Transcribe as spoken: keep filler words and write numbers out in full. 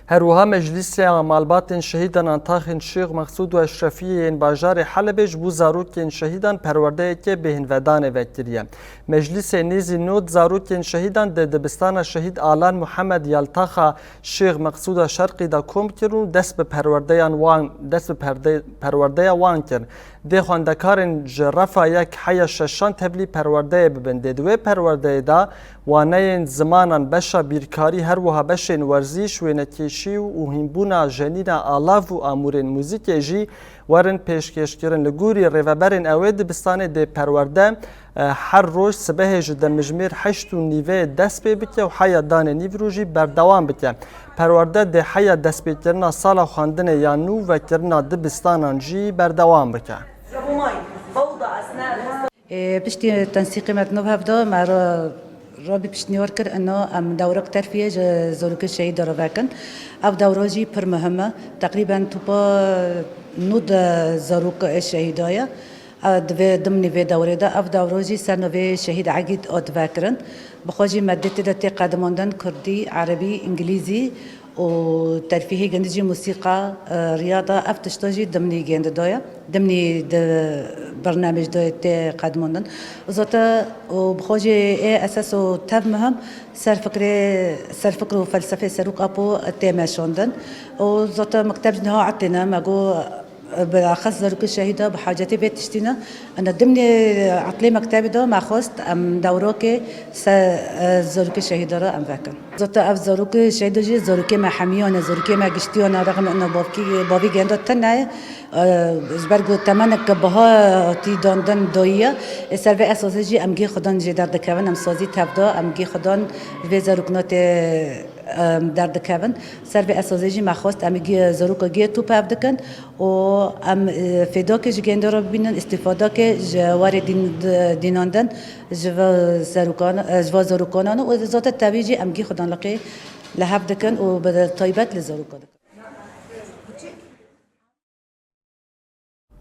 Her wiha Meclîsê Malbatên Şehîdan a Taxên Şêx Mexsûd û Eşrefiyê yên bajarê Helebê ji bo zarokên şehîdan perwerdeyeke bêhnvedanê vekiriye. Meclîsê nêzî nod zarokên şehîdan di dibistana Şehîd Alan Muhammed ya li taxa Şêx Mexsûda Şerqî de kom kir û dest bi perwerdeyan wan, dest bi perde-, perwerdeya wan kir. Dê xwendekarên ji refa yek heya şeşan tevlî perwerdeyê bibin. Dê di wê perwerdeyê de waneyên zimanan, beşa bîrkarî, her wiha beşên werzîş, wênekêşî û hînbûna jenîna alav û amûrên muzîkê jî werin pêşkêşkirin. Li gorî rêveberên ew ê dibistanê dê perwerde, e, her roj sibehê ji demjimêr heşt û nîveyê dest pê bike û heya danê nîvro jî berdewam bike. Perwerde dê heya destpêkirina sala xwendinê ya nû vekirina dibistanan jî berdewam bike. Ê, piştî tensîqê me di nav hev de, me re, rabî piştniyar kir, ino em dewrek terfiyê ji zarokê şehîda re vekin. Ev dewra jî pir muhim e. Teqrîben topa nod zarok ê şehîda ye. E, di vê, dimnî vê dewrê de ev dewro jî ser navê Şehîd Egîd hat vekirin. Bi xwe jî me dê tê de tê qedimandin kurdî, erebî, îngilîzî û terfîhî gindi jî musîqa, e, riyada, ev tişta jî dimnî gêndi daye. Dimnî di bernamej de tê qedimandin. Zaten û bi xwe jî ê eses û tev muhim ser fikrê, ser fikr û felsefê Serok Apo tê meşandin. Û zaten mekteb ji niha etê ne, me got, Bilaxis zarokê şehîda bi hacetê vê tiştî ne. Ina dimnê etlê mektebê de me xwest em dewrokê se, e, zarokê şehîda re em vekin. Zata ev zarokê şehîda jî zarokê me hemiyan e, zarokê me giştiyan e, rexme ina bavkî, bavî genda tune ye. E, ji ber ku temenek biha hatî dandin dayî ye. Ê ser vê esasê jî em gê xudan jê derdikevin, em sazî tevda, em gê xudan vê zarokna tê, e, derdikevin. Ser vê esasê jî me xwest em gê zaroka gê tû pev dikin. û em, e, fêdakê ji gênda re bibînin, îstîfadakê ji warê dîn-, di-, dînan din ji va zarokan, e, ji va zarokanan û zaten tevî jî em gî xudan liqê li hev dikin û bi taybet li zarokan dikin.